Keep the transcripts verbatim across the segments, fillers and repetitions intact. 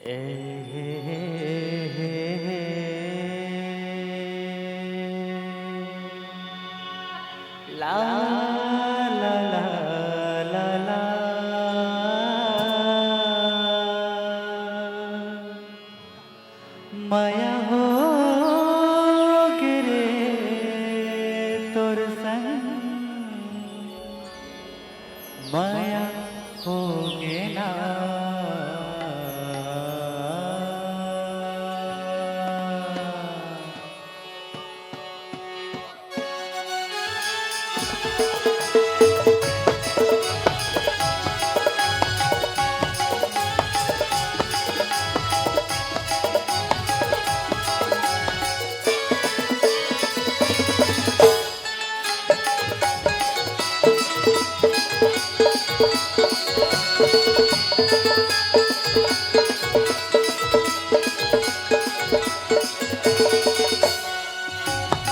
ला, ला, ला, ला, ला। मया होगे रे तोर संग, मया होगे ना।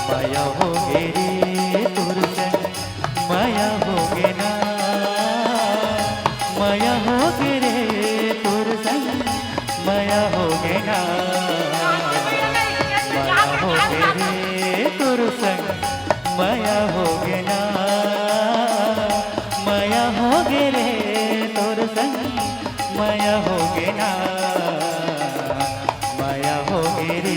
मया होगे रे तोर संग, मया होगे ना। मया होगे रे तोर संग, मया होगे ना। मया होगे रे तोर संग, मया होगे ना। मया होगे रे तोर संग, मया होगे ना। मया होगे रे।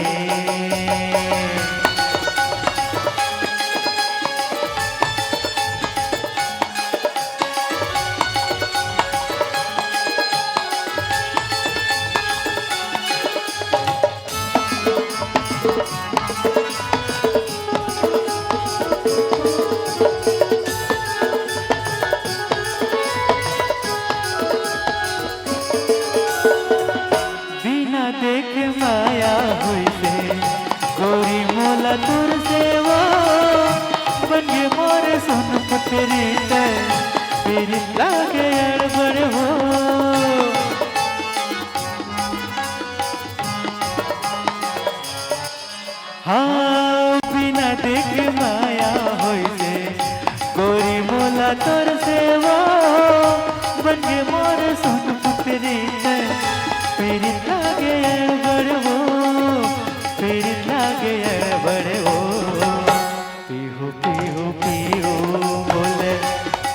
बिना देखे मया होइसे गोरी मोला तोर से वो, बन गे मोर सोन पुतरी ते पीरित लागे अड़बड़ हो। हाँ, बिना देखे मया होइसे गोरी मोला तोर से वो, बन गे मोर सोन पुतरी ते पीरित लागे अड़बड़ वो, पीरित लागे अड़बड़ वो। पीहू पीहू पीहू बोले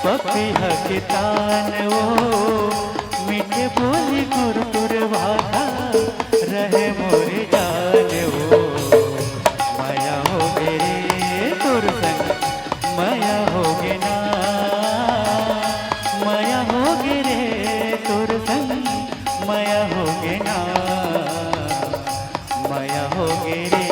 पपीहा के तान वो, मीठे बोली गुरतुर भाखा रहे मोर जान वो। मया होगे रे तोर संग, मया होगे ना। मया होगे रे तोर संग, मया होगे ना। मया होगे रे।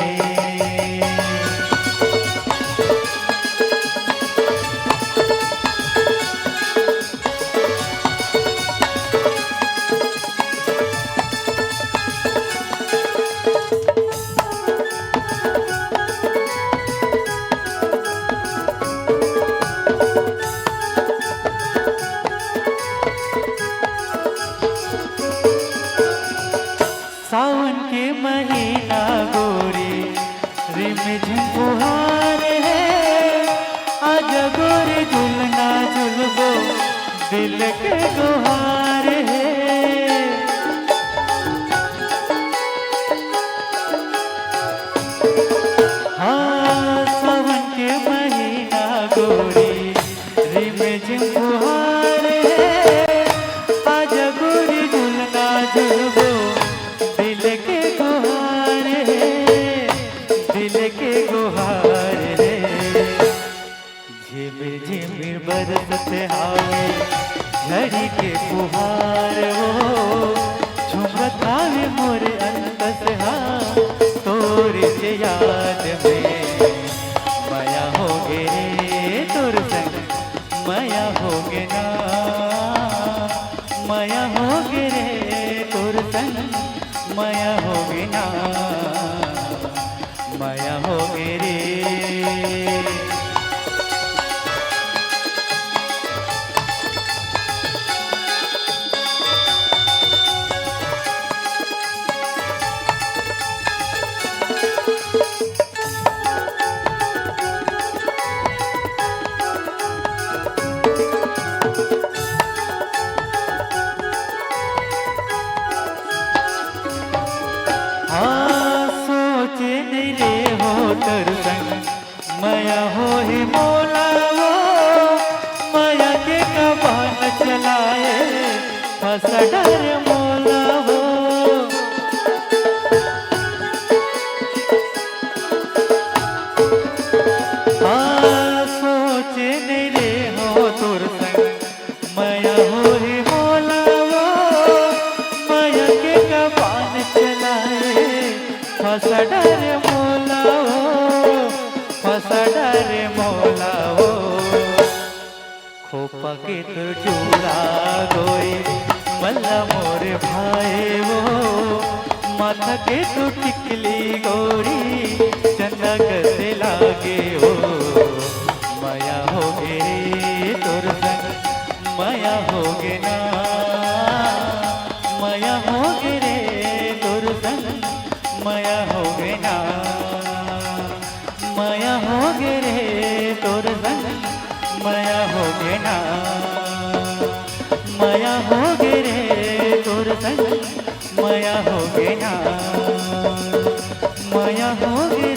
सावन के महीना गोरी, रिमझिम फुहार हे। आजा गोरी झुलना झुलबो, दिल के गुहार हे। हाँ, सावन के महीना गोरी, रिमझिम फुहार हे। आजा गोरी झुलना झुलबो, दिल के गुहार हे, दिल के गुहार हे। झिमिर झिमिर बरसत हावे, झड़ी के फुहार वो, झुमत हावे मोर अंतस हा, तोरे से याद में। मया होगे रे तोर संग, मया होगे ना। मया होगे रे तोर संग, मया होगे ना। मया होगे रे। चलाए, फंसा डारे मोला ओ, फंसा डारे मोला ओ। खोपा के तोर चूड़ा गोरी, मल्ला मोर भाई ओ। माथा के तोर टिकली गोरी, चंदा कसे लागे ओ। मया होगे रे तोर संग, मया होगे ना, मया होगे रे तोर संग, मया होगे ना, मया होगे रे तोर संग, मया होगे ना, मया होगे रे तोर संग, मया होगे ना, मया होगे